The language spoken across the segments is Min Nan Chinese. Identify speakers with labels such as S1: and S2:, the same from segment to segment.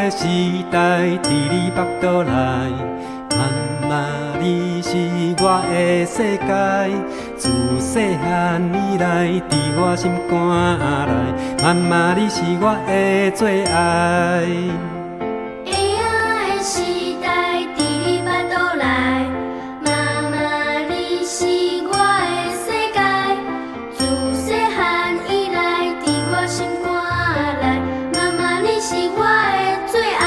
S1: 的時代，佇你腹肚內，媽媽你是我的世界。自細漢以來，佇我心肝內，媽媽你是我的最愛。
S2: 嬰仔的時代，佇你腹肚內，媽媽你是我的世界。自細漢以來，佇我心肝內，媽媽你是我的最愛。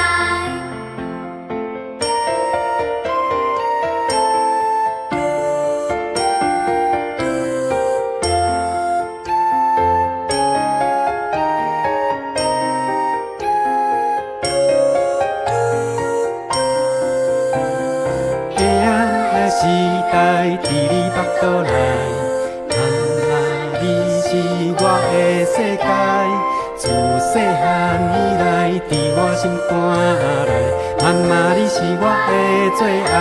S1: 嬰仔的時代，佇你腹肚內，媽媽你是我的世界。自細漢以來，佇我心肝內，媽媽你是我的最愛。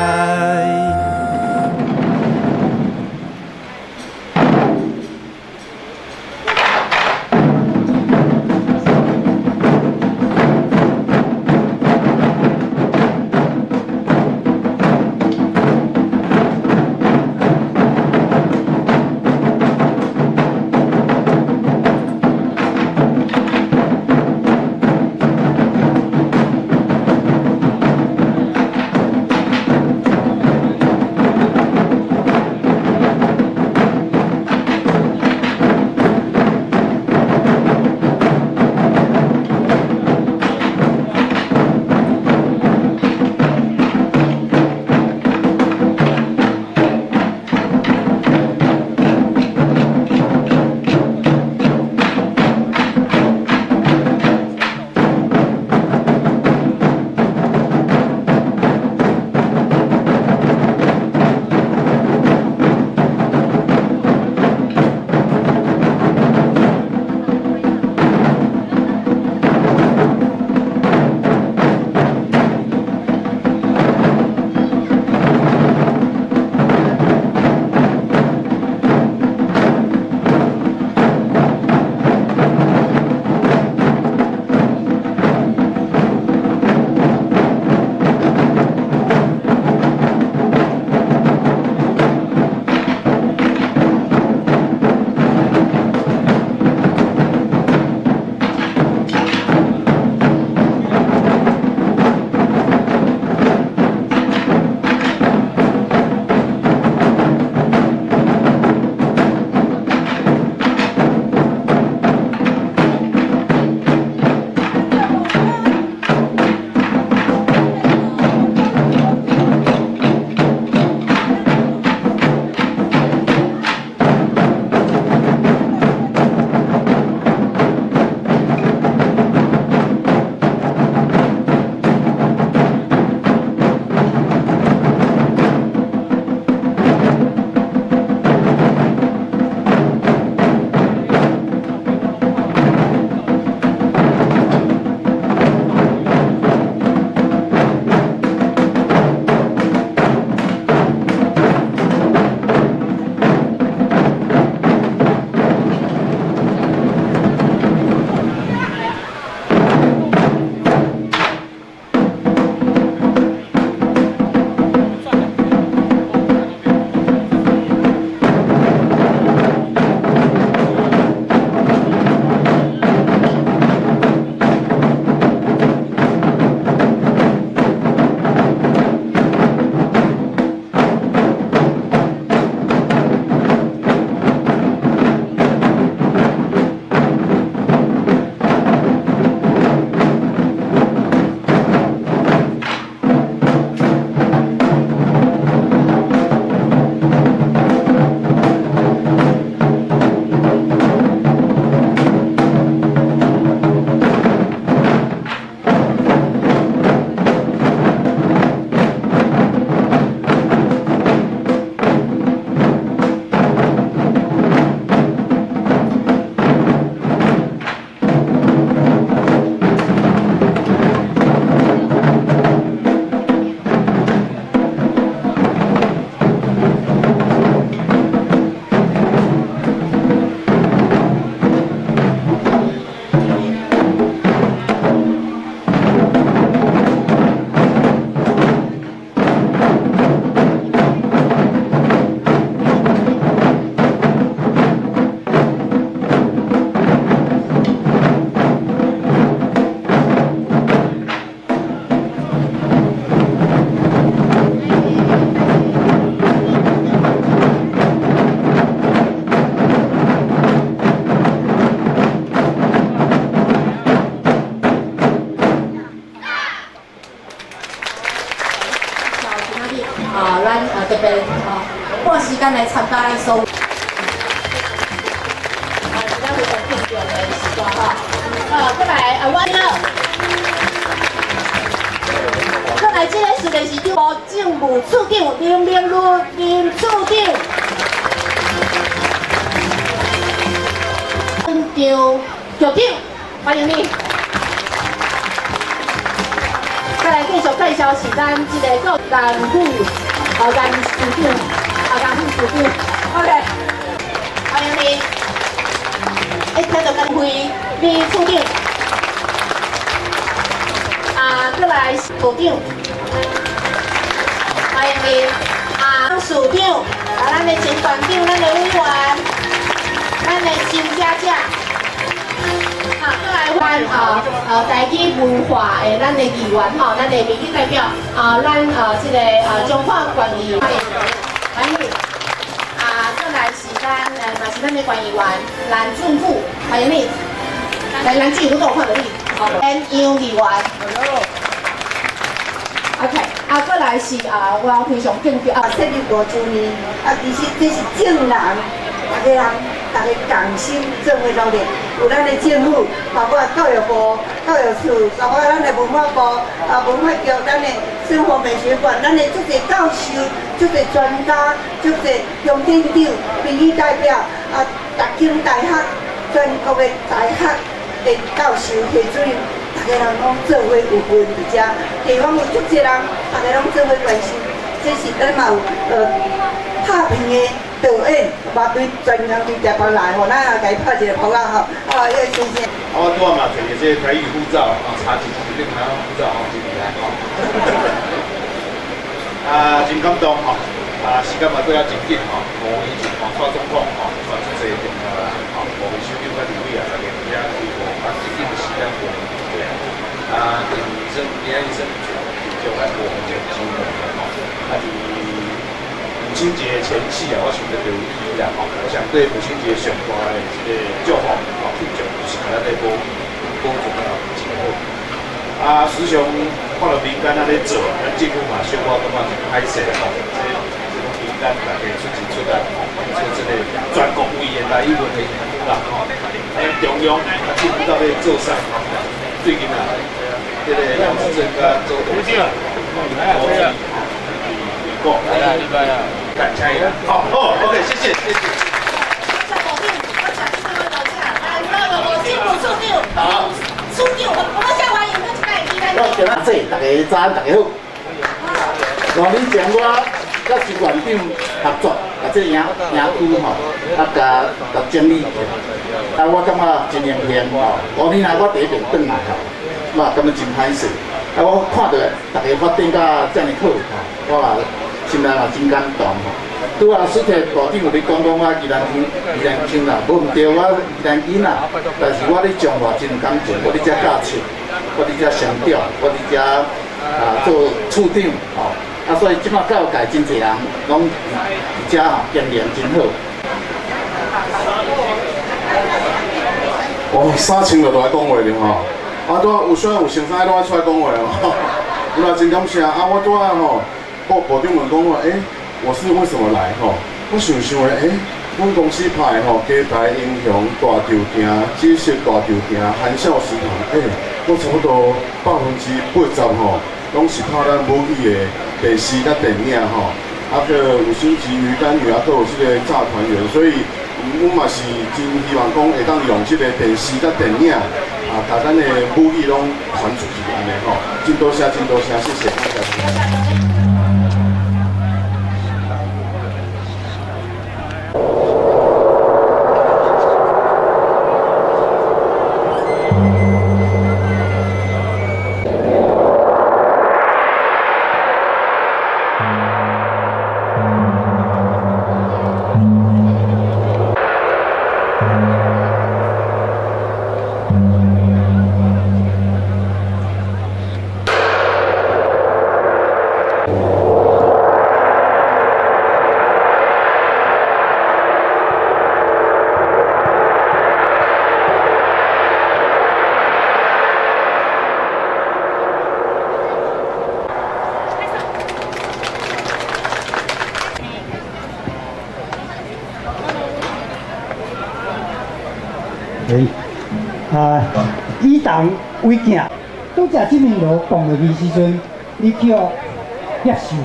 S3: 大吼。過來啊，我了。過來，這个是的是部政務處長林明如林處長。張局長，歡迎你。再來繼續介紹是咱這个郭顏副顏市長，啊顏副市長，OK，歡迎你。哎，聽到跟輝李處長，啊，過來是部長，歡迎你。啊，市長，啊，咱的前館長，咱的委員，咱的新家長。啊，過來阮台語文化的咱的議員吼，咱的民意代表啊，咱這个彰化縣議員，歡迎。啊，過來是咱嘛是咱的縣議員藍俊富，歡迎你。來，藍俊，我都有看到你。好，楊議員。OK，啊，過來是啊，我非常敬重啊，
S4: 設立5週年，啊，其實這是眾人，大家人，大家共心做伙努力。有咱的政府，包括教育部、教育處，包括咱的文化部、啊文化局，咱的生活美學館，咱的足濟教授、足濟專家、足濟鄉鎮長、民意代表，啊，逐間大學、全國的大學的教授、系主任，大家人攏做伙有份佇遮，地方有足濟人，大家攏做伙關心，這是咱嘛有拍片的導演，嘛對專工對台北來吼，咱也共伊拍一个噗仔吼，啊，彼个先生。
S5: 啊，我拄仔嘛摕著這个台語護照，啊，查一下台灣護照吼，真厲害吼。啊，真感動吼，啊，時間嘛過啊真緊吼，5年前吼，蔡總統吼，帶足濟重要人吼，部會首長佮立委啊，大家佇遐開會，啊，這緊的時間5年過啊，今算今仔日算慶祝咱5週年吼，啊，佇母親節前夕啊，我想著就有意義啦吼。我想對母親節上大的這个祝福吼，慶祝就是共咱的母保存啊真好。啊，時常看到民間按呢做，咱政府嘛小可感覺真歹勢吼。這這種民間大家出錢出力吼，做這个全國位的台語文的研究啦吼。啊，中央啊，政府到底做啥？最近啊，這个楊志正佮周董事，講，感謝伊啦。好，好，OK，謝謝，謝謝。
S3: 好，處長，我先歡迎我一擺。
S6: 我今仔日大家早安，大家好。5年前我佮徐縣長合作，共這个營區吼，啊，共共整理起來。啊，我感覺真榮幸吼。5年來我第一遍轉來吼，我也感覺真歹勢。啊，我看著大家發展甲遮爾好吼，我也心內嘛真感動吼。拄仔蘇鐵部長有咧講講我宜蘭鄉、宜蘭鄉啦，無毋對，我宜蘭囡仔，但是我咧彰化真有感情，我佇遮教冊，我佇遮成長，我佇遮啊做處長吼，啊所以這擺教育界真濟人攏佇遮吼經營真好。
S7: 哦，衫穿就落來講話了吼，啊，拄仔有啥有先生愛出來講話哦，有啦，真感謝啊！我拄仔吼，部部長問講話，欸，我是為什麼來吼？我想想咧，欸，阮公司拍的吼，雞排英雄大稻埕、紫色大稻埕、含笑食堂，欸，我差不多80%吼，攏是拍咱母語的電視佮電影吼，啊，閣有星級魚乾魚啊，閣有這个炸團圓，所以阮嘛是真希望講會當用這个電視佮電影啊，共咱的母語攏傳出去按呢吼。真多謝，真多謝，謝謝。
S6: 哎。
S8: 啊，以銅為鏡。拄才這面爐講落去時陣，你去予接受，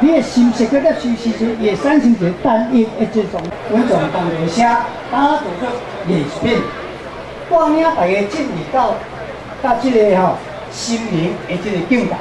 S8: 你的心識去接受時陣，伊會產生一個單一的這種文創當地寫，打造做藝術品，帶領大家進入到這个吼心靈的這個境界。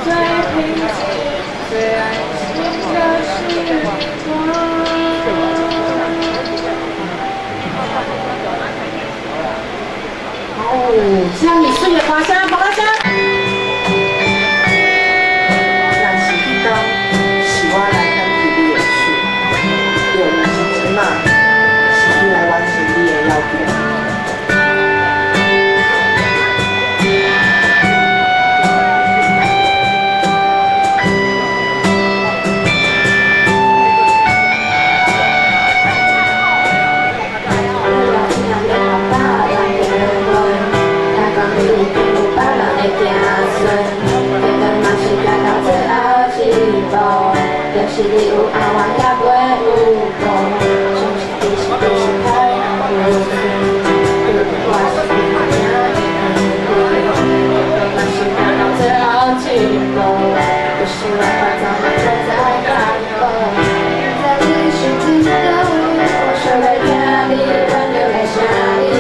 S9: 最平静、最安心的。
S2: 是我。
S3: 哦，啥物水的歌聲，拍掌。
S4: 若是彼工是我來牽起你的手，就毋是這馬，是你來完成你的要求。
S2: 就是你有愛我也袂有無，相信你是你是太陽有存，對我是你命的安慰，嘛是行到最後一步，不是我法走嘛搁再踏步。在你是伫佗位，我想欲聽你溫柔的聲音，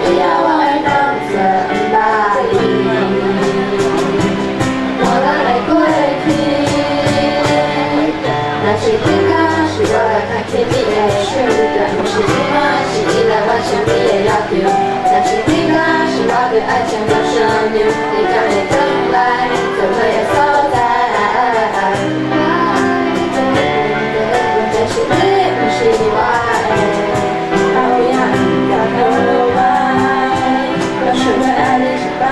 S2: 以後我會當作毋捌你，無人會過去。若是彼工是我來牽起你的手，就毋是這馬是你來完成你的要求。若是彼工是我對愛情無相讓，你敢會轉來做伙的所在？我愛你的問題是你毋是我的，有影毋知好歹，我想欲愛你一擺。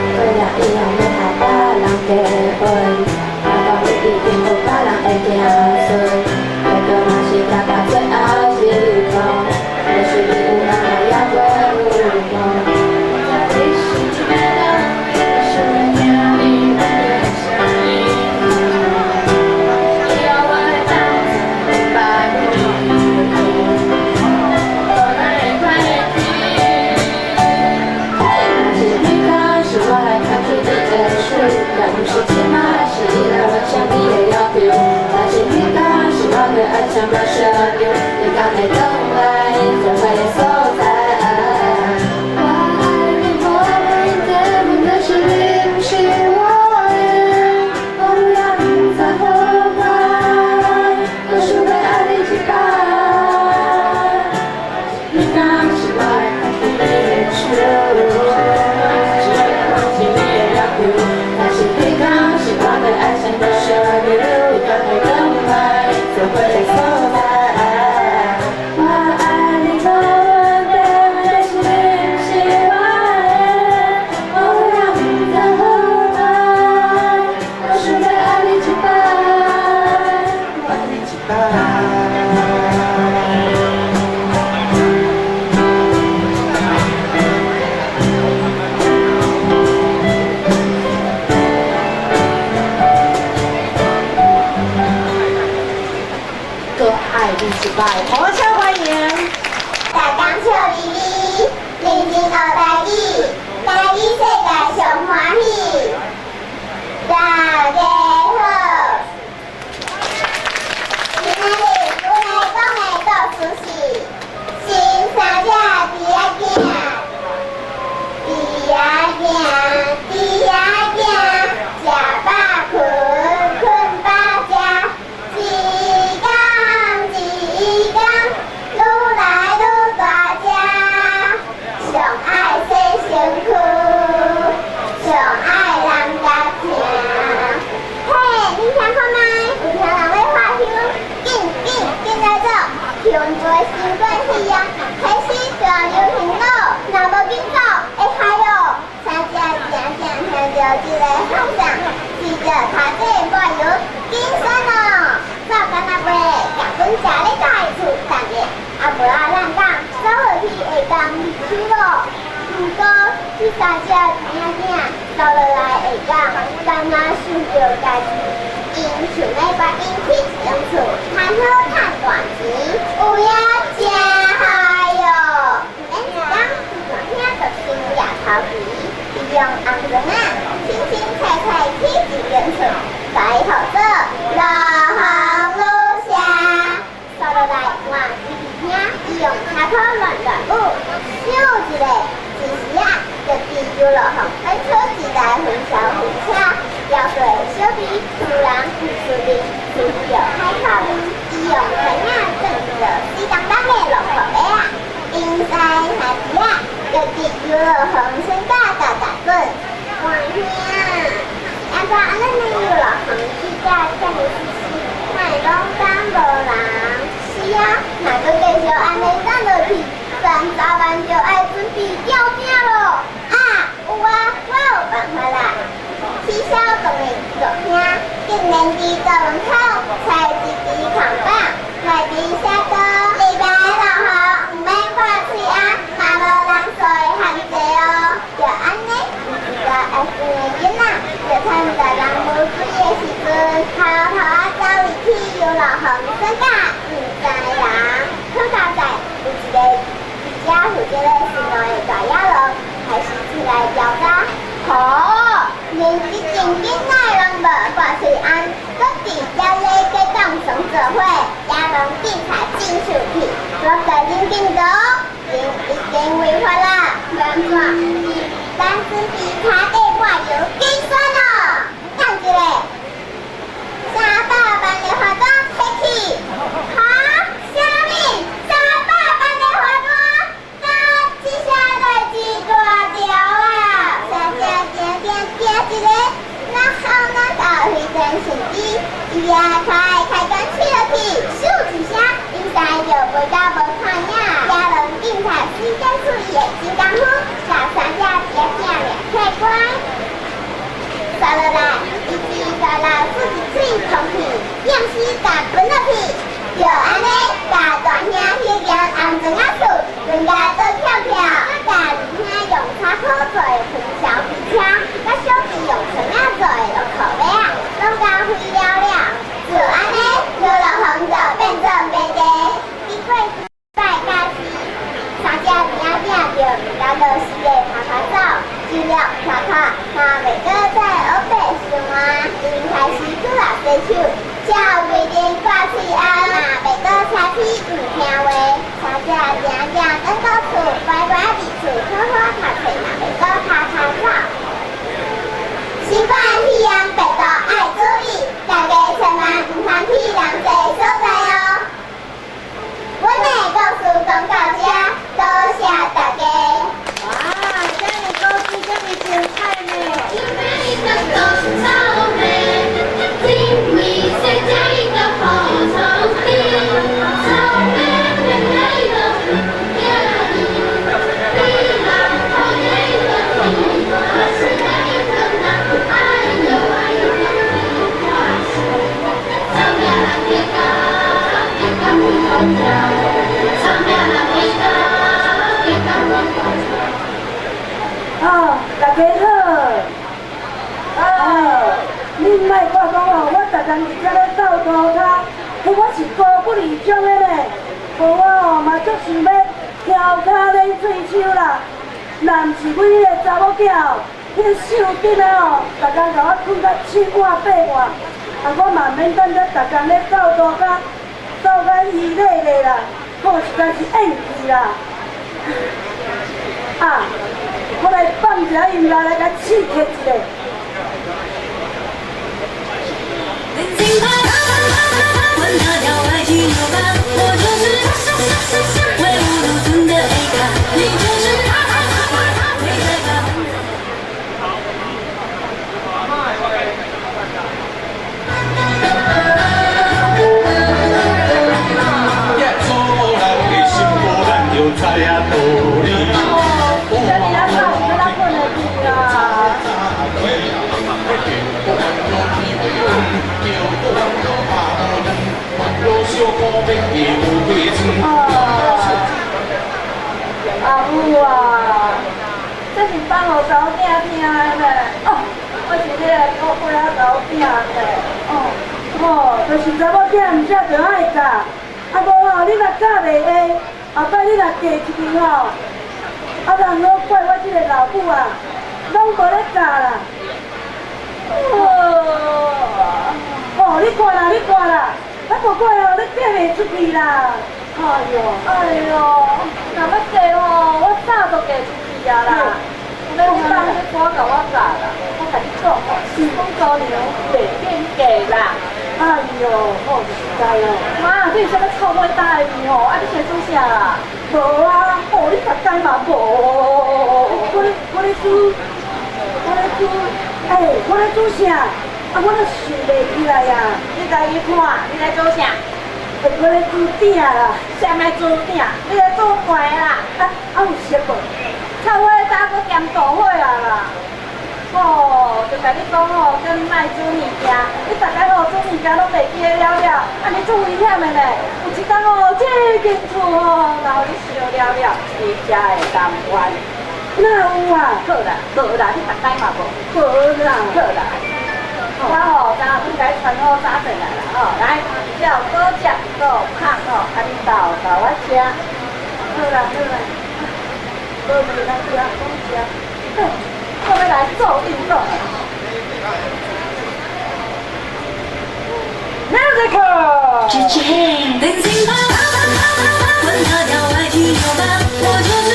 S2: 過了以後欲予別人結婚，若講你已經有別人的子孫，結果嘛是行到最後一步，就是你有愛我也袂有無。在你是佗位，我想欲聽你溫柔的聲音，以後我會當作毋捌你，無人會快去。若是彼工是我來牽起你的手，也毋是這馬是你來完成你的要求。若是彼工是我對愛情無相讓，你敢會轉來做伙的所在？我愛你無問題，問題是你毋是我的，我有影毋知好歹，我想欲愛你一擺。彼工是我來牽起你的手，是我來完成你的要求。若是彼工是我對愛情無相讓，你敢會轉來做伙的所在？我愛你無問題，問題是你毋是我的，我有影毋知好歹，我想欲愛你一擺。
S4: 愛你一擺。
S3: 閣愛你一擺，掌聲歡迎。
S9: 逐工笑眯眯，認真學台語，台語世界上歡喜。大家好，今仔日阮來講的故事是新三隻豬仔囝，豬仔囝，豬仔囝，食飽睏，睏飽食，一工一工，愈來愈大隻，上愛洗身軀，上愛人共疼。嘿，恁聽看覓？有聽人咧發香，緊緊緊來做，香做新冠肺炎，開始大流行咯。若無緊走，會害哦。三隻定定聽著這个喊聲，隨著跤底抹油，緊散咯。走敢若袂，共阮食咧大厝等咧，啊無啊，咱講走落去會當入去咯。毋過這三隻豬仔囝走落來會講，敢若想著家己。想欲趕緊起一間厝，趁好趁大錢，有影誠害喲！毋免一工，大兄就先掠頭皮，伊用紅磚仔，清清菜菜起一間厝，共伊號做樂紅女舍。煞落來換弟弟兄，伊用跤箍亂亂舞，咻一下，一時仔就佇遊樂園變出一台雲霄飛車，搖綴小弟突然毋輸陣，輸著海口面，伊用圈仔轉一個水當當的樂福鞋仔，𪜶三兄弟仔就佇遊樂園耍甲嘎嘎滾。大兄，是按怎按呢遊樂園起甲遮爾細細，哪會攏總無人？是啊，若閣繼續按呢等落去，咱早晚就愛準備吊命囉！啊，有啊，我有辦法啦！取消動力大兄，竟然佇大門口踩一支扛棒，內面寫講：禮拜落雨，毋免掛喙罨，嘛無人數會限制哦。就按呢，一個會孫的囡仔，就趁大人無注意的時陣，偷偷仔走入去遊樂園耍甲毋知人。好佳哉有一个佇遮負責咧巡邏的大野狼，開始出來調查。吼，連這間囡仔攏無掛喙罨，閣佇遮咧結黨慫做伙，野狼警察真生氣，我共恁警告，𪜶已經違法啦！按怎？咱準備跤底抹油計算囉。等一下，300萬的罰單提去，哈？啥物？300萬的罰單？那這啥代誌大條啊！三只驚驚驚一个，然後咱到非常順利，伊也開開關切落去，咻一聲，𪜶三就飛甲無看影。野狼警察水檢出伊的真功夫，共三只弟仔掠起關。煞落來，伊支大老鼠一喙空氣，暫時共分落去，就按呢，共大兄彼間紅磚仔厝，分甲倒跳跳，共二兄用跤箍做的雲霄飛車，佮小弟用繩仔做的樂扣尾仔，攏共毀了了。就按呢，遊樂園就變做白地。經過一擺假期，三只弟仔囝就毋甘落四个趴趴走，一粒卡卡，嘛袂閣再烏白想啊，𪜶開始努力洗手，照規定掛喙罨，嘛袂閣吵起毋聽話。三只弟仔囝轉到厝，乖乖佇厝好好讀冊，嘛袂閣趴趴走。新冠肺炎病毒愛注意，大家千萬毋通去人濟所在哦。阮的故事講到這，多謝大家。
S4: 哇，這个故事這麼精彩呢！哦，大家好。哦，恁莫看講哦，我逐工佇遮咧鬥塗跤，彼我是高骨二中的呢。無我哦嘛足想欲翘跤練喙鬚啦。若毋是阮彼個查某囝哦，彼個秀囡仔哦，逐工共我睏甲七碗八碗，啊，我嘛免等遮逐工咧鬥塗跤，鬥甲伊咧咧啦，好實在是厭氣啦。啊，我來放一下音樂來共刺激一下。這裡啊，靠，要哪困會去啦？啊，阿母啊，這是放予查某囝聽的呢。哦，我是你的顧尾仔查某囝呢。哦。吼，就是查某囝毋才著愛教，啊無吼，你若教袂會，後擺你若嫁出去吼，啊人攏怪我這個老母啊，攏無咧教啦。哦，你看啦，你看啦，啊無怪哦，你嫁袂出去啦。哎喲，
S10: 哎喲，若欲嫁吼，我早就嫁出去啊啦。有咧，你放彼歌共我教啦，我共你講吼，講姑娘袂免嫁啦。
S4: 哎喲，好實在哦。
S10: 媽，你是啥物臭尾焦的面吼？啊，你先煮啥啦？
S4: 無啊，
S10: 哦，你逐工嘛無。
S4: 我咧煮，欸，我咧煮啥？啊，我都想袂起來啊。
S3: 你家己看，你咧煮啥？
S4: 欸，我咧煮鼎啦。
S3: 啥物煮鼎？你咧煮糜啦？
S4: 啊啊有熟無？
S10: 臭火焦閣兼大火啊啦！哦，就共你講吼，叫你莫煮物件，你逐工吼煮物件攏袂記得了了，按呢足危險的呢。有一工吼，這間厝吼，若予你燒了了，你才會甘願。
S4: 哪有啊？
S10: 好啦，無啦，你逐工嘛無。
S4: 無啦。
S10: 好啦，我吼昨昏共你傳好早轉來啦吼，來，了閣食閣麭吼，啊你鬥共我食。
S4: 好啦好啦，無袂來食，講食。
S10: 我欲來做運動。Music。
S11: 管他跳外七扭八，我就是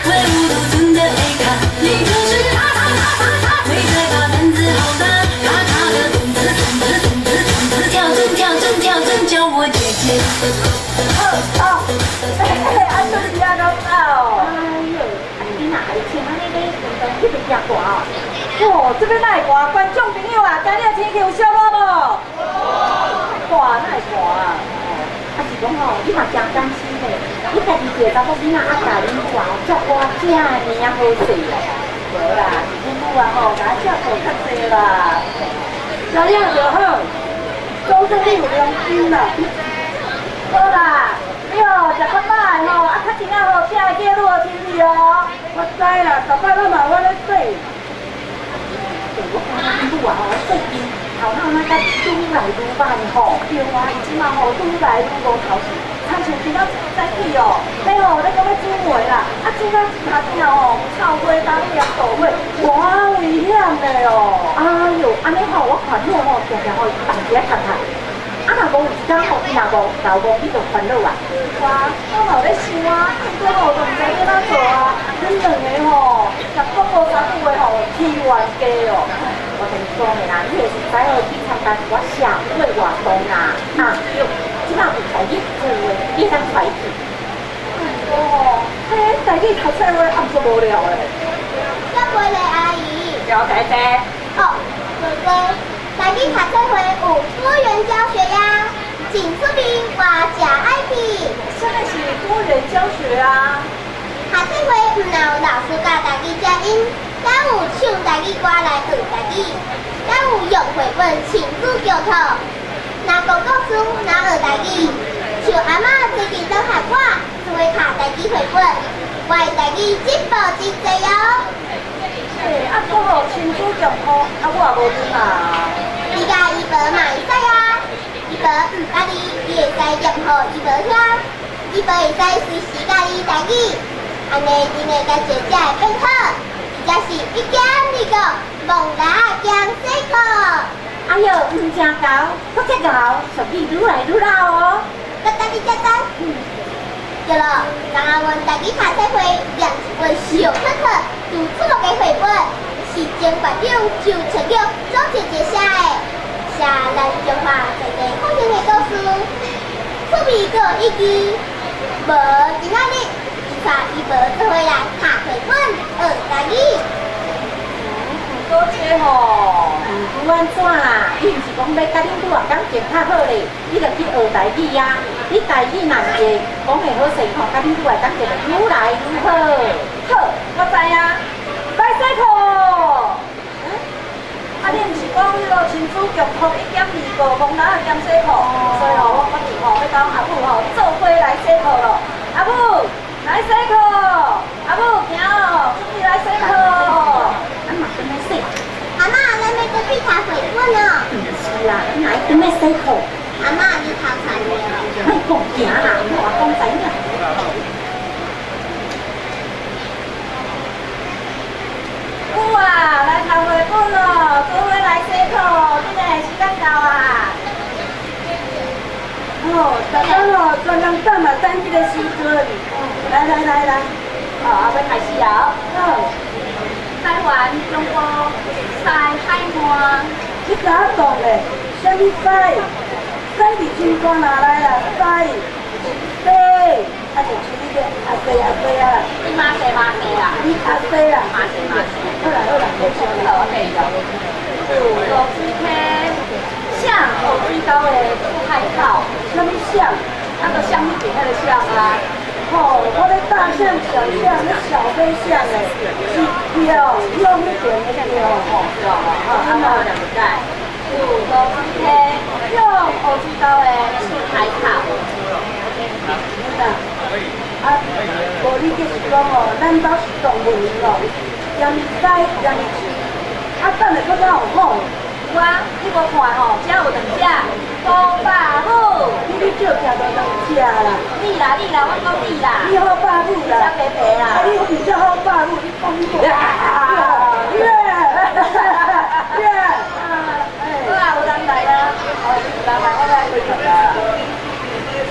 S11: 唯吾獨尊的 A 咖，你就是沒在怕膽子好大，咔咔的動次動次動次動次跳針跳針跳針，叫我姐姐。
S10: 好，哦，啊，出去啊，夠走。哎喲，啊你哪會穿按呢咧？彼邊誠寒哦。哦，這邊哪會寒？觀眾朋友啊，今日天氣有燒熱無？寒哪會寒啊？哦，啊是講吼，你嘛誠擔心咧。你家己一個查某囡仔啊，教恁母啊，照顧這爾仔好勢哦。無啦，是阮母啊吼，共我照顧較濟啦。
S4: 知影就好，講說你有良心啦。
S10: 好啦，你吼食較飽的吼，啊較甜仔吼，才會記愈好清氣哦。
S4: 我知啦，逐擺攏嘛我咧洗。
S10: 欸，我感覺阮母啊吼，最近頭腦若甲愈來愈慢吼，對啊，伊這馬吼愈來愈無頭緒，親像今仔早起哦，彼吼咧講欲煮糜啦，啊煮到一跤鼎吼，臭火焦你也大火，偌危險的哦！哎喲，按呢吼，我看你吼，定定吼動一下讀讀。啊，若無有一工吼，伊若無老公，你就煩惱啊。哇，我嘛有咧想啊，毋過吼，就毋知欲按怎做啊。恁兩个吼，若講無三句話吼，起冤家哦。我共你講的啦，你會使吼去參加一寡社會活動啦，啊，對，這馬有台語聚會，你會當帶伊去。毋過吼，彼台語讀冊會暗足無聊的。
S9: 小貝嘞阿姨。
S10: 小姐姐。
S9: 哦，哥哥。台語讀冊會有多元教學呀，真趣味，我誠愛去。
S10: 啥物是多元教學啊？
S9: 讀冊會毋但有老師教台語正音，閣有唱台語歌來學台語，閣有用繪本親子共讀。若講故事，若學台語，像阿嬤最近都學我，就會讀台語繪本，我的台語進步真濟哦。
S10: 欸，啊，講吼親子共讀，啊，我也無陣啊。
S9: 你共伊婆嘛會使啊，伊婆毋捌字，你會使念予伊婆聽，伊婆會使隨時教你台語，按呢恁的感情才會變好，而且是一減二個，摸蜊仔兼洗褲。
S3: 哎喲，毋誠𠢕，閣遮𠢕，俗語愈來愈老哦。
S9: 閣等你才知。對咯，昨昏阮台語讀冊會念一本小可可拄出爐的繪本，是前館長周卓玉周姐姐寫的，寫咱中華在地風情的故事，趣味閣有意義。無今仔日，伊帶伊婆做伙來讀繪本，學台語。
S10: 毋過這吼，
S3: 毋管按怎啦，你毋是講欲佮恁母仔感情較好咧，你就去學台語啊。你台語若是會講會好勢吼，佮恁母仔感情就愈來愈好。
S10: 好，我知影。來洗褲。啊，你毋是講彼個親子共讀一減二個，摸蜊仔兼洗褲，所以吼，我決定吼，欲共阿母吼做伙來洗褲咯。阿母來洗褲，阿母行哦，準備來洗褲。
S3: 啊嘛，轉來洗。
S9: 阿嬤，咱欲轉去讀繪本哦。
S3: 毋是啦，你若
S10: 洗褲。
S9: 阿嬤，你頭殘了。
S10: 莫講行啦，我講知影。有啊，來頭繪本咯，做伙來洗褲，這個時間到啊。
S4: 哦，大家哦，專人等啊，等這個時陣。來來來來，
S10: 哦，啊，欲開始啊。
S4: 好。
S10: 台灣中部西海岸，
S4: 這個講咧，啥物西？西佇真大拿來啦，西西，啊就像你這阿西阿西啊。
S10: 你馬西馬西啊？
S4: 你阿西啊？
S10: 馬西馬西。
S4: 好啦好啦，繼續
S10: 好，我繼續。有濁水溪，響湖水溝的出海口。
S4: 啥物響？
S10: 啊，就響彼邊彼个響啊。
S4: 吼，我咧大象小象，咧小飛象的，是用用彼邊的對
S10: 吼，對吼，好，啊，我兩個解。有濁水溪，用湖水溝的出海口。
S4: 啊，無你就是講哦，咱兜是動物園哦，薏米西，薏米市，啊，等下閣哪有講？
S10: 有啊，你無看吼，遮有兩隻土爸母。
S4: 你少食無兩隻啦。
S10: 你啦你啦，我講你啦。
S4: 你好爸母啦。
S10: 你才白白啦。
S4: 啊，你比較好爸母，你講你無。耶耶。
S10: 好啊，有人來啊，哦，有人來，我來開門啦。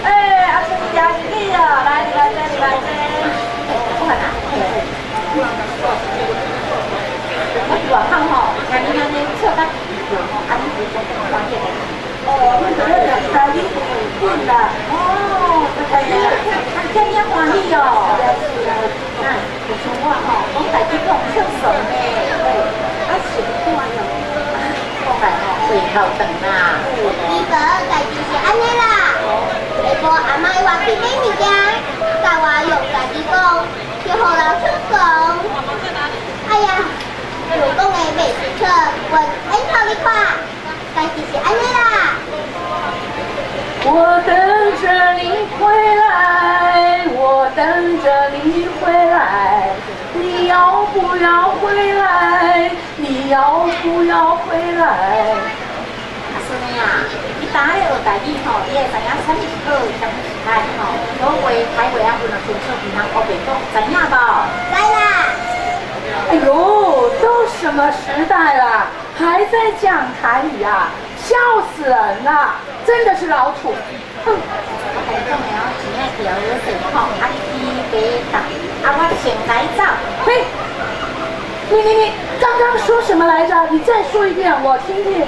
S10: 欸，阿春姐是你哦，來入來坐，入來坐。我看啊。我伫外口吼，聽你按呢笑甲吼，啊，你是講專業的？
S4: 哦，阮就咧讀台語繪本啦。
S10: 哦，哎呀，聽你歡喜哦。
S4: 是啊。
S10: 啊，就像我吼，講台語講唱爽呢。啊，是怎樣？講來吼，胃口長啦。
S9: 你無代誌是按呢啦。下晡阿嬤伊話去買物件，教我用家己講，就予人唱爽。哎呀，有講的袂清楚，阮演予你看，代誌是按呢啦。
S12: 我等着你回來，我等着你回來，你要不要回來？你要不要回來？
S10: 阿孫啊，你當咧學台語吼，你會知影啥物是好，啥物是歹吼。講話台話啊，分得清楚，毋通烏白講，知影無？
S9: 知啦。
S12: 哎呦，都什麼時代了，還在講台語啊？笑死人了，真的是老土。
S10: 哼，我共你講的哦，錢愛調好勢吼，啊你去買啊，我先來走。
S12: 嘿，你剛剛說什麼來着？你再說一遍，我聽聽。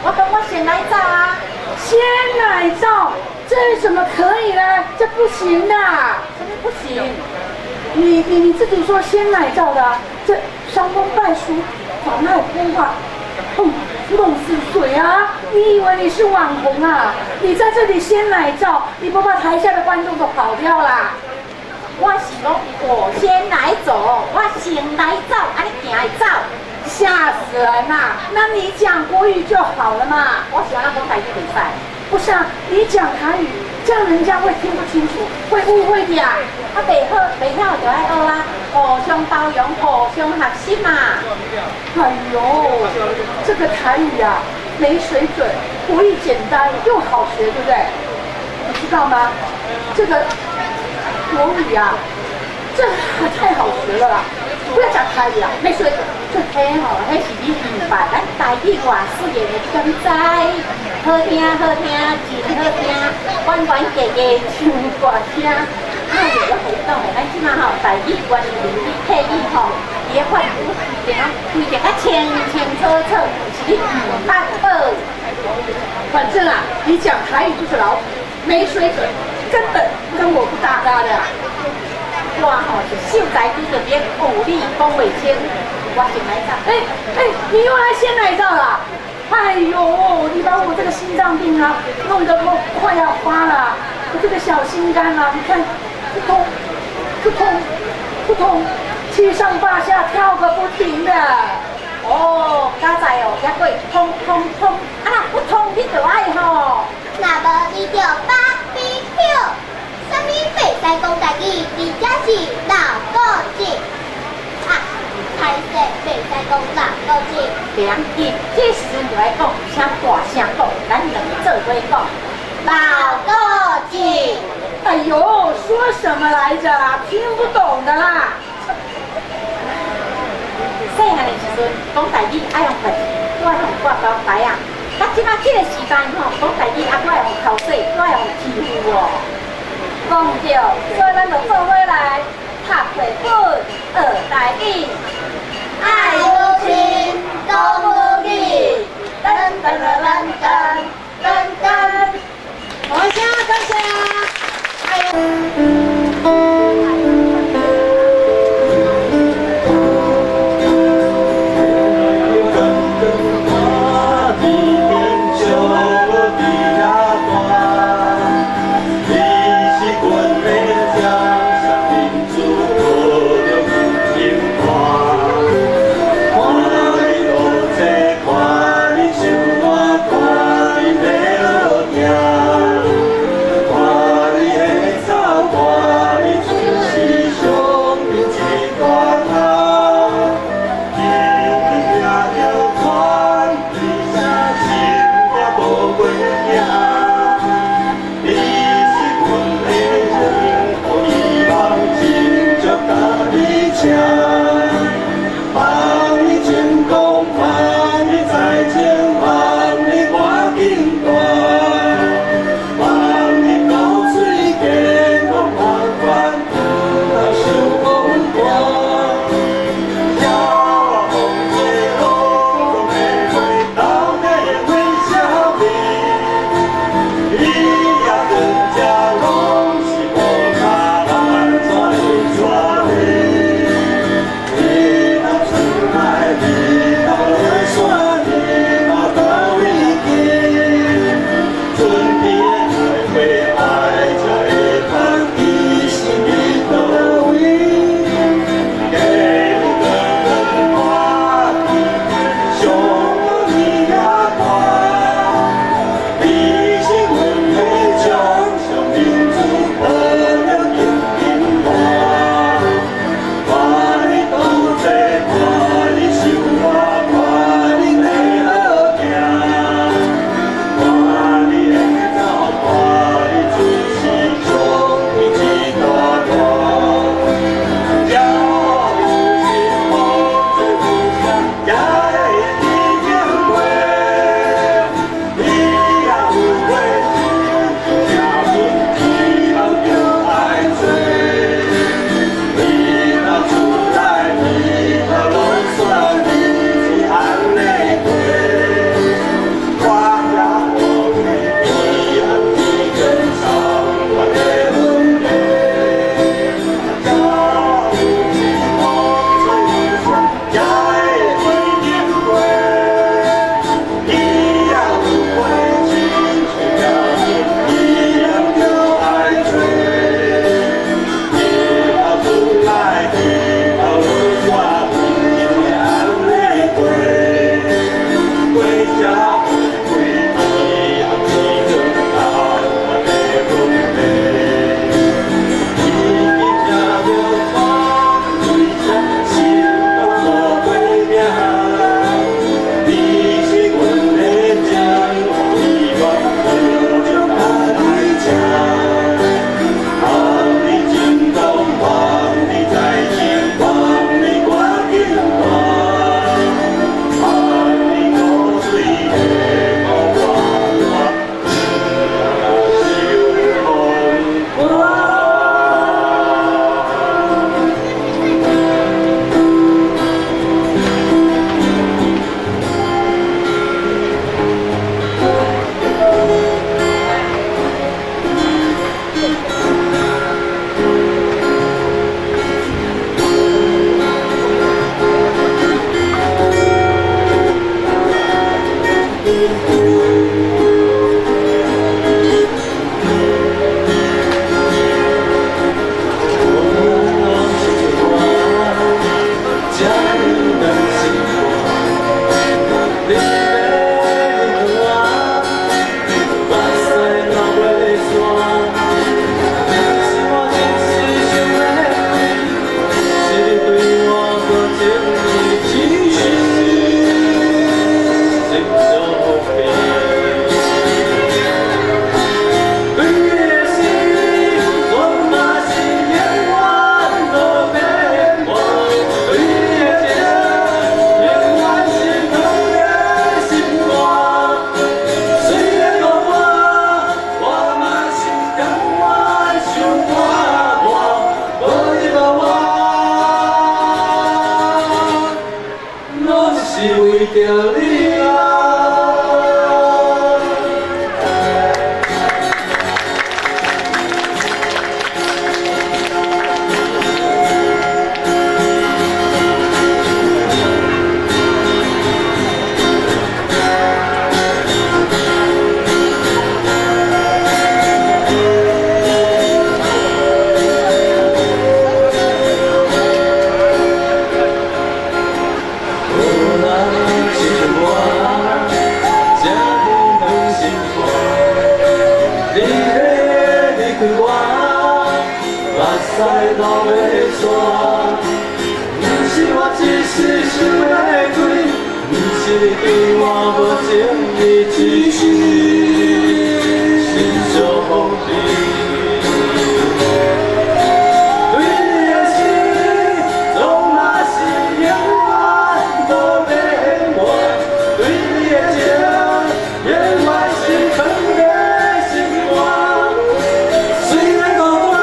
S10: 我講我先來走啊。
S12: 先來走，這怎麼可以呢？這不行的。
S10: 什麼不行？
S12: 你自己說先來照的，這傷風敗俗，妨礙風化，哼，弄死誰啊？你以為你是網紅啊？你在這裡先來照，你不怕台下的觀眾都跑掉啦？
S10: 我是講我先來走，我先來走，啊你行會走？
S12: 嚇死人啦！那你講國語就好了嘛。
S10: 我是按怎講台語袂使？
S12: 不是啊，你講台語，這樣人家會聽不清楚，會誤會的啊。
S10: 啊，袂好，袂曉就愛學啊，互相包容，互相學習嘛。
S12: 哎呦，這個台語啊，沒水準，國語簡單又好學，對不對？你知道嗎？這個國語啊，這太好學了啦！不要講台語啊，沒水準。
S10: 這吼，彼是你毋捌，咱台語偌水的，你敢知？好聽好聽，真好聽，彎彎家家唱大聲。哎呦，我共你講的，咱這馬吼台語、原住民客語吼，伊的發音規定啊，規定啊清清楚楚，是你毋捌報。
S12: 反正啊，你講台語就是老土，沒水準，根本跟我不搭嘎的。
S10: 我吼是秀才拄著兵，有理講袂清，我先來走。
S12: 哎哎，你又來先來照了？哎呦，你把我這個心臟病啊，弄得我快要發了。我這個小心肝啊，你看，撲通，撲通，撲通，七上八下跳個不停的。
S10: 哦，佳哉哦，猶閣會通通通，啊若不通你就愛吼。
S9: 若無你就芭比 Q，啥物袂使講台語，而且是老古蹟。啊，歹勢袂使講老古蹟。
S10: 袂要緊，這時陣就愛講，啥大聲講，咱兩個做话讲。
S9: 老个子。
S12: 哎呦，说什麼來着啦？聽不懂的啦。
S10: 細漢的時陣講台語愛用筷子，閣愛予掛交牌仔。啊，這馬這個時代吼，講台語啊，閣愛予口水，閣愛予欺負哦。講對，所以咱就做伙來讀繪本，學台語。
S9: 愛母親，講母語，噔噔噔噔噔噔。
S3: 好，謝多謝。
S13: 心。
S1: 欲煞。毋是我一時想欲開，毋是你對我無情意，只是心相封閉。對你的心，總嘛是永遠無變換。對你的情，永遠是藏在心肝。雖然孤單，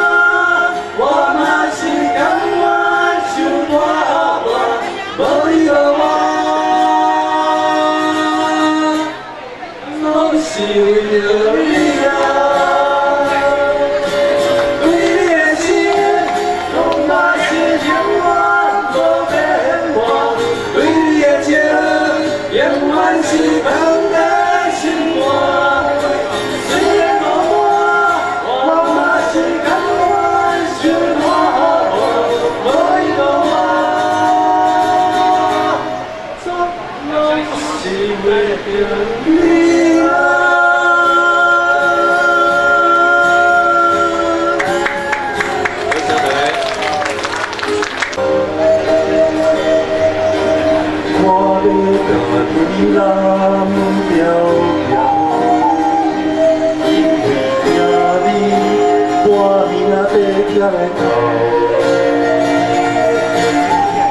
S1: 我嘛是甘願受孤單。無你無我，攏是為著你啊。對你的心，總嘛是永遠無變換。對你的情，永遠是藏在心肝。雖然孤單，我嘛是甘願受孤單。無你無我，總攏是為著你啊。
S5: 多謝大家。
S1: 我欲共你攬牢牢，因為驚你半暝仔爬起來哭。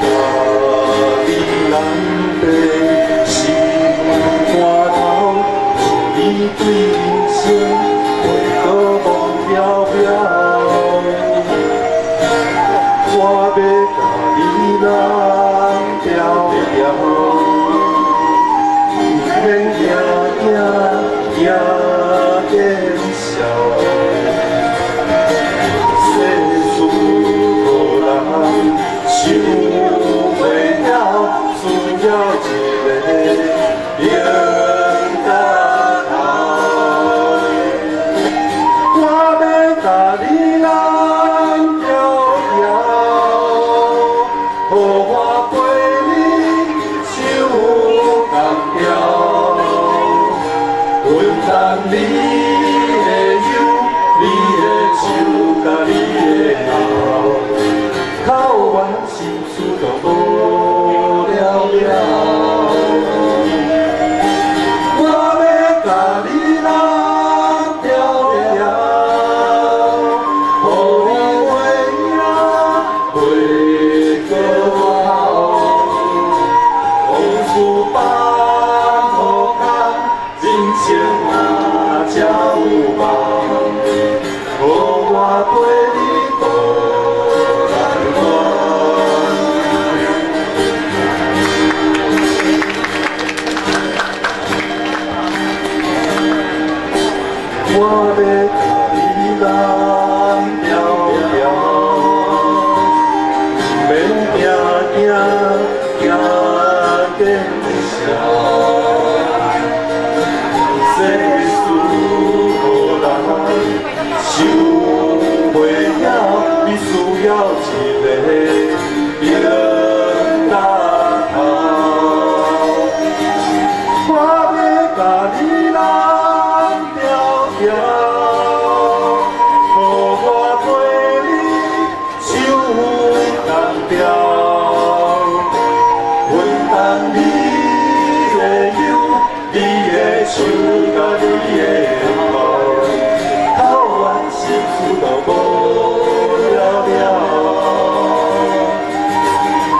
S1: 共你攬在心肝頭，是你對人生袂閣忘飄飄。我欲共你攬牢牢，毋免驚驚驚見笑。世事予人想袂了，需要一个勇敢頭。我欲共你攬牢牢，予我陪你手共牢，分擔你的憂，你的手佮你的哭，哭完心事就無了了。我欲共你攬牢牢，予你袂驚袂閣哭。往事放予空，人生若才有夢，予我陪你渡難關。我欲共你攬牢牢，毋免驚驚驚見笑。世事予人想袂了，你需要一個勇敢頭。我欲共你攬牢牢，予我陪你手共牢，分擔你的憂，你的手佮你的哭，哭完心事就無了了。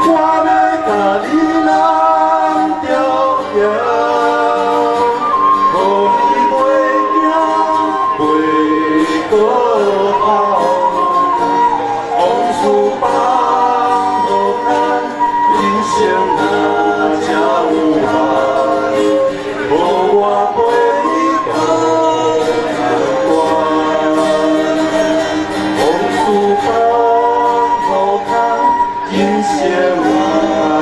S1: 我欲共你攬牢牢，予你袂驚袂閣哭。往事放予空，人生若才有夢，予我陪你渡難關。往事放予空，人生若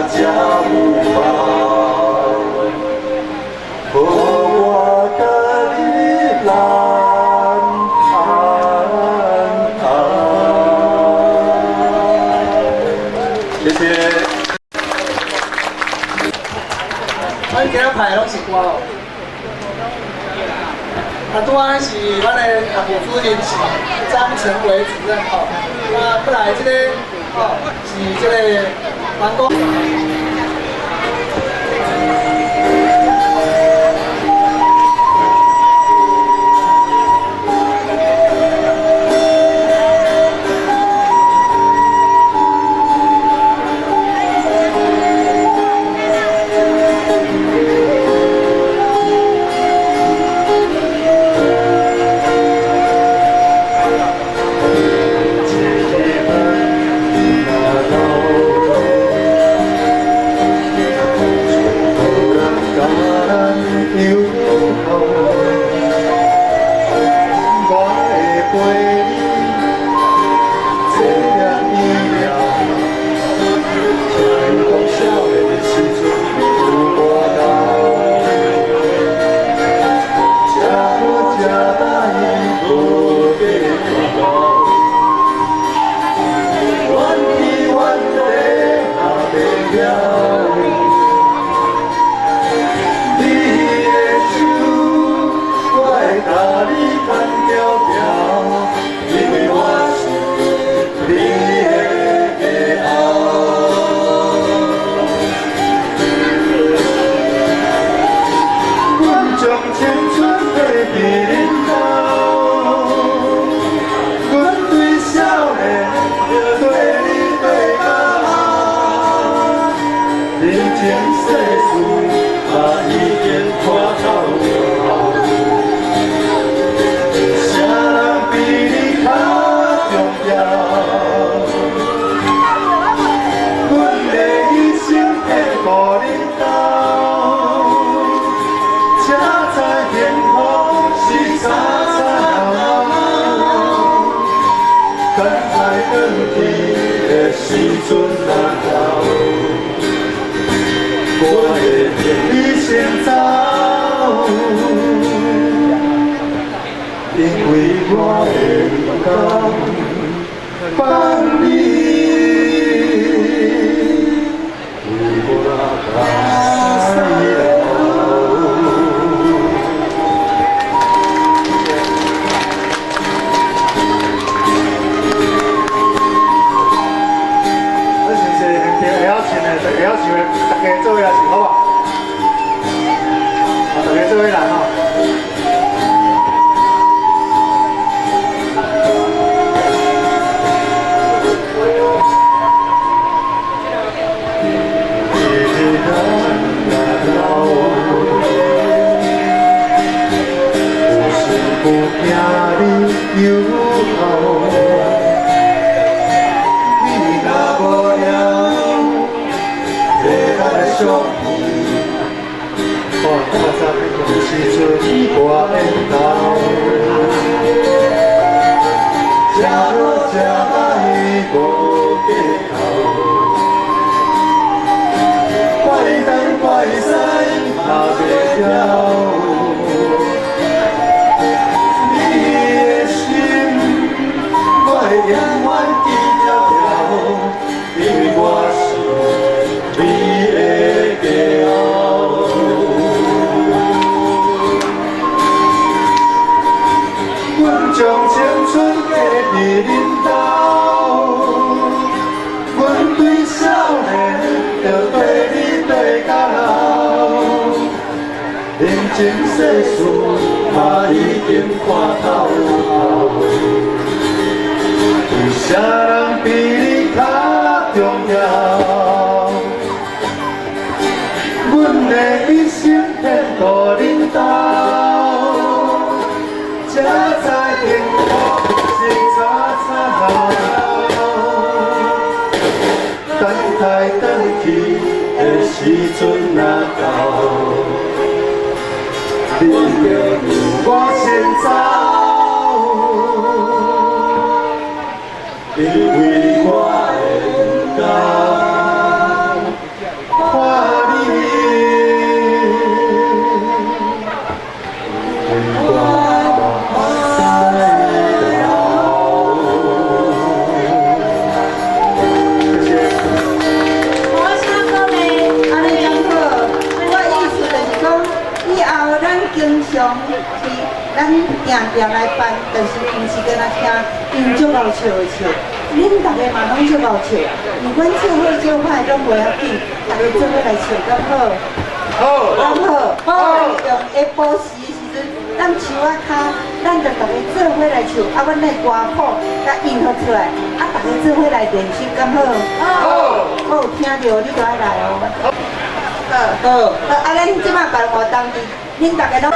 S1: 才有夢，予我共你攬安安。
S5: 謝謝。
S8: 阮今仔排的攏是歌哦。
S13: 啊，拄仔是咱的副主任是張成偉主任吼，啊，過來這個吼是這個王公。
S4: 我意思就是講，以後咱經常去。咱定定來辦，但是毋是干焦聽𪜶足𠢕笑的笑，恁逐个嘛攏足𠢕笑，毋管笑好笑歹攏無要緊，逐个做伙來笑，敢好？好，敢好？好。用下晡時的時陣，咱樹仔跤，咱就逐个做伙來唱，啊，阮的歌譜共印予出來，啊，逐个做伙來練習，敢好？好。我有聽著，你就愛來哦。好，好，好，啊，咱這擺辦活動佇，恁逐个攏。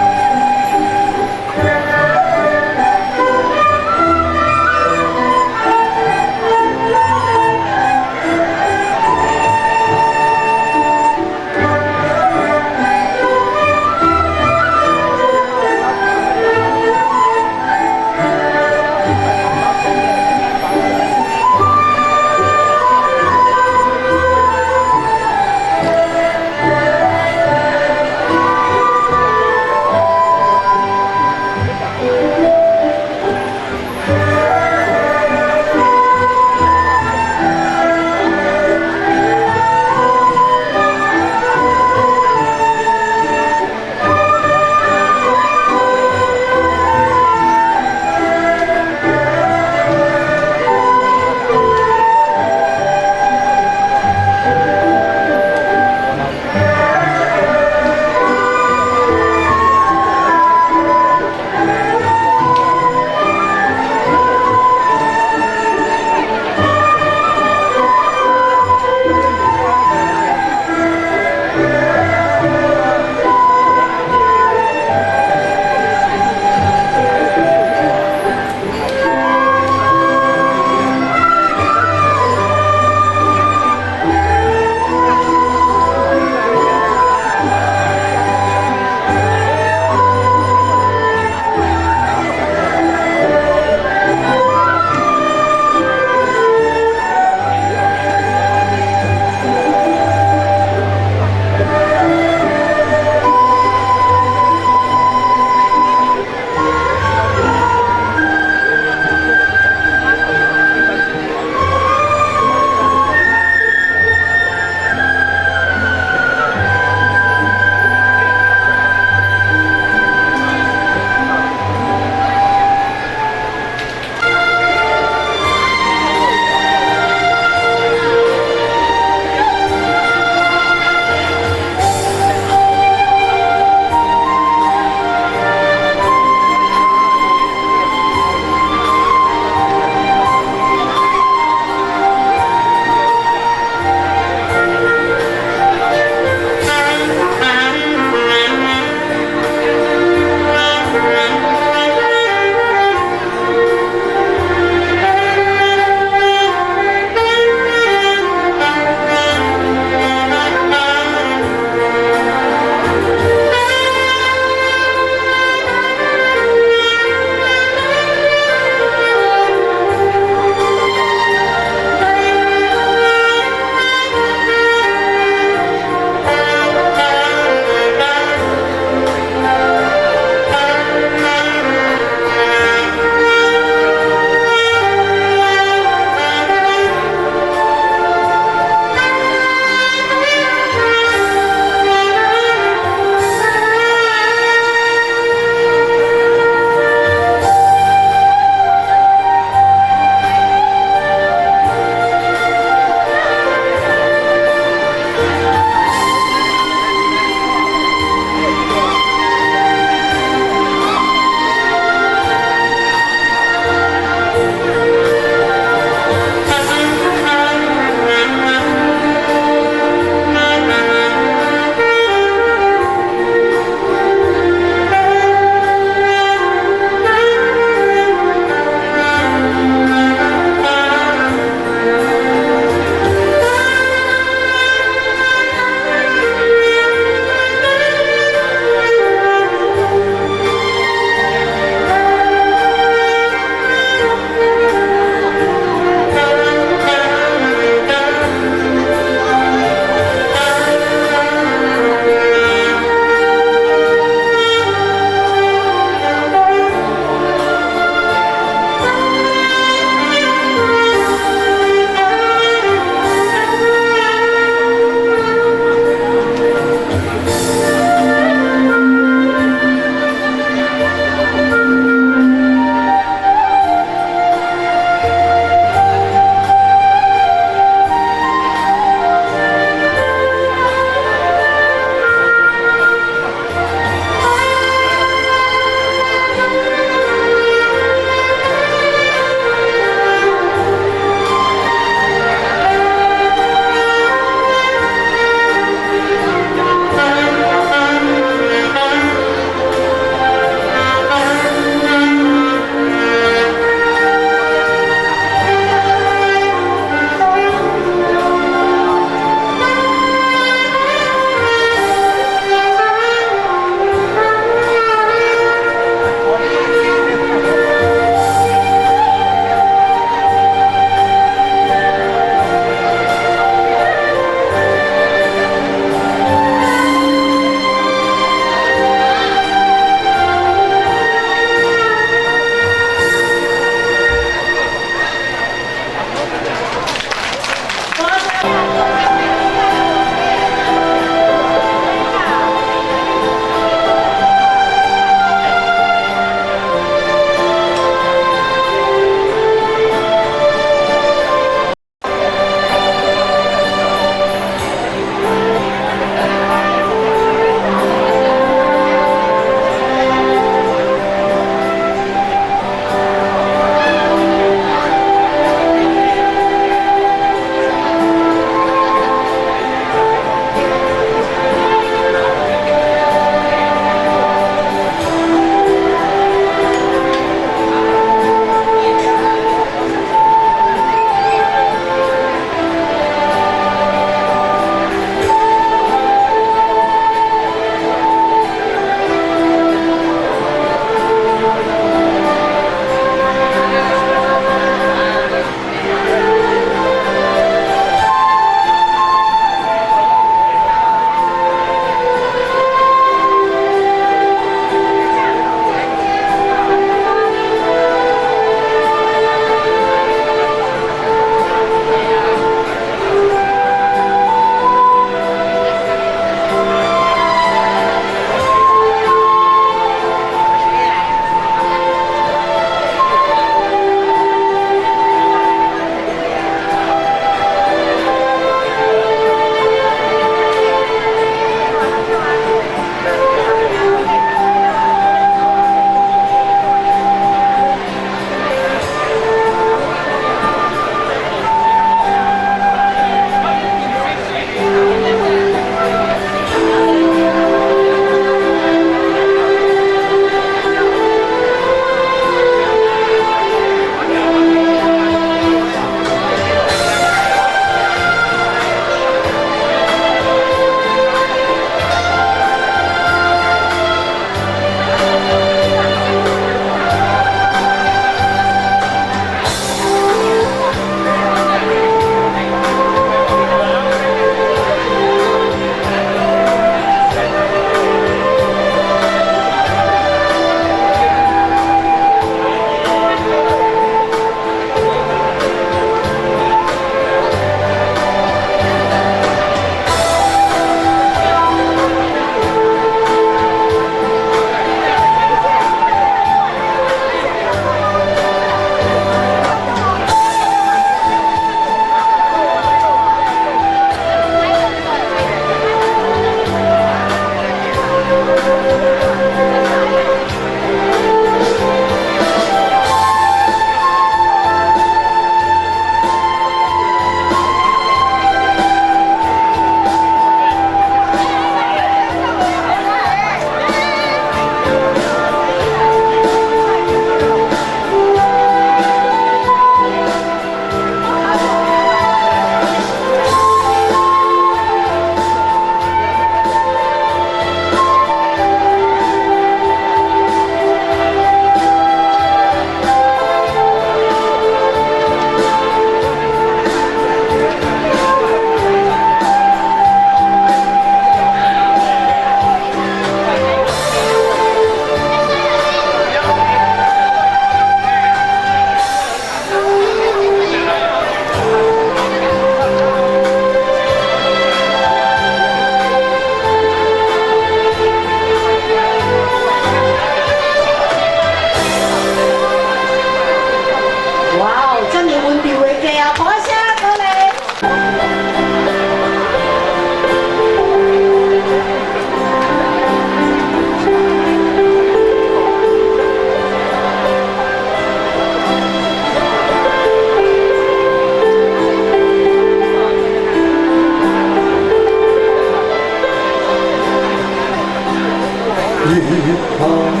S14: 啊。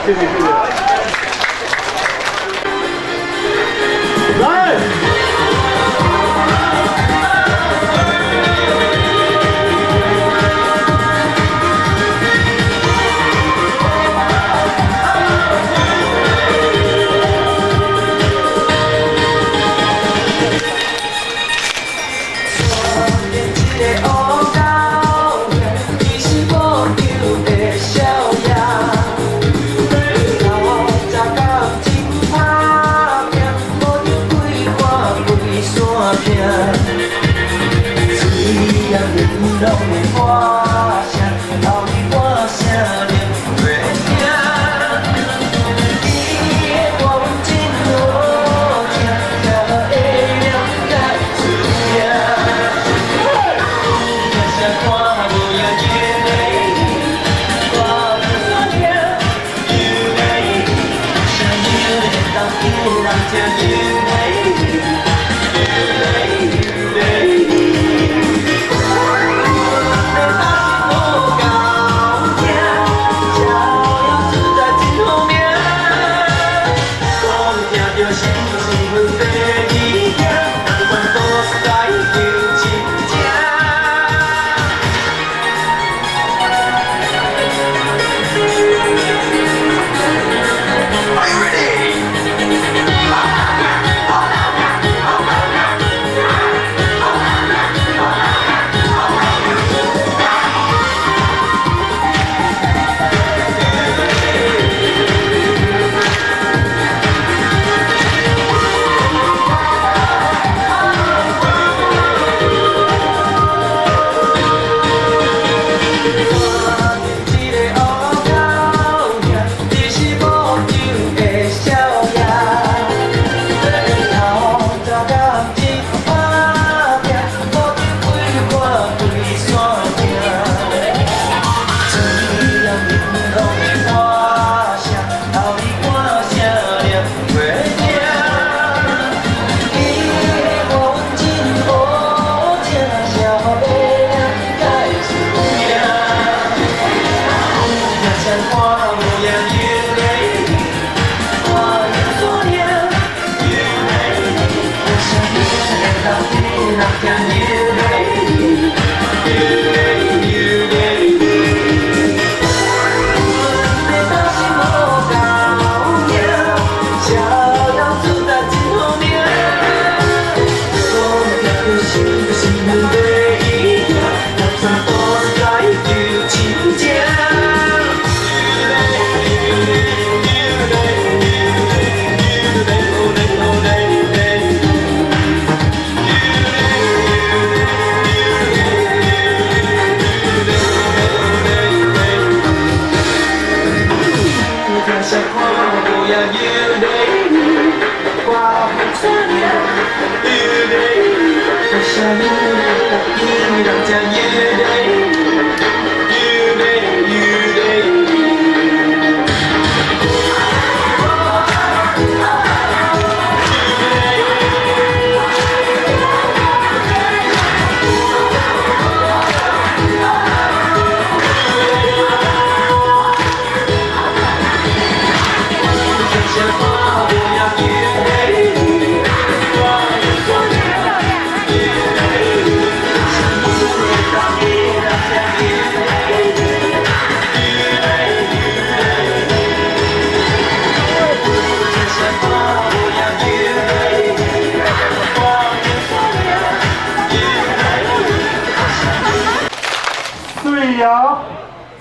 S7: 谢谢谢谢。来。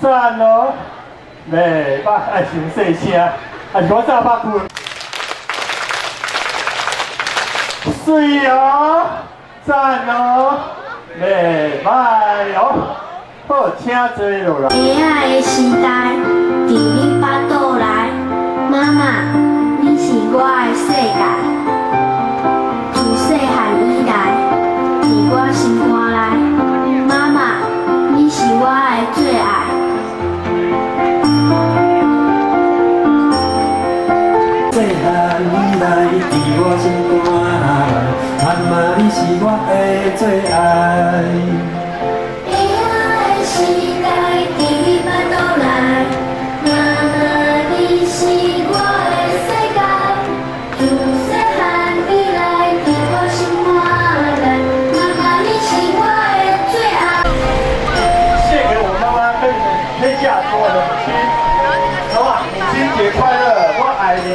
S14: 赞哦，袂歹，爱伤细声，啊是我早捌困。水哦，赞哦，袂歹哦，好，请坐落来。
S2: 婴仔的时代，伫你腹肚内，妈妈，你是我的世界。自细汉以来，伫我心肝内，妈妈，你是我的最爱。
S1: 细汉以来，伫我心肝内，妈妈，你是我的最爱。
S2: 婴仔的时代，伫你腹肚内，
S14: 親，好吧？母親節快樂，我愛你。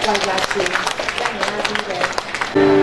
S3: 我也是遮爾仔美麗。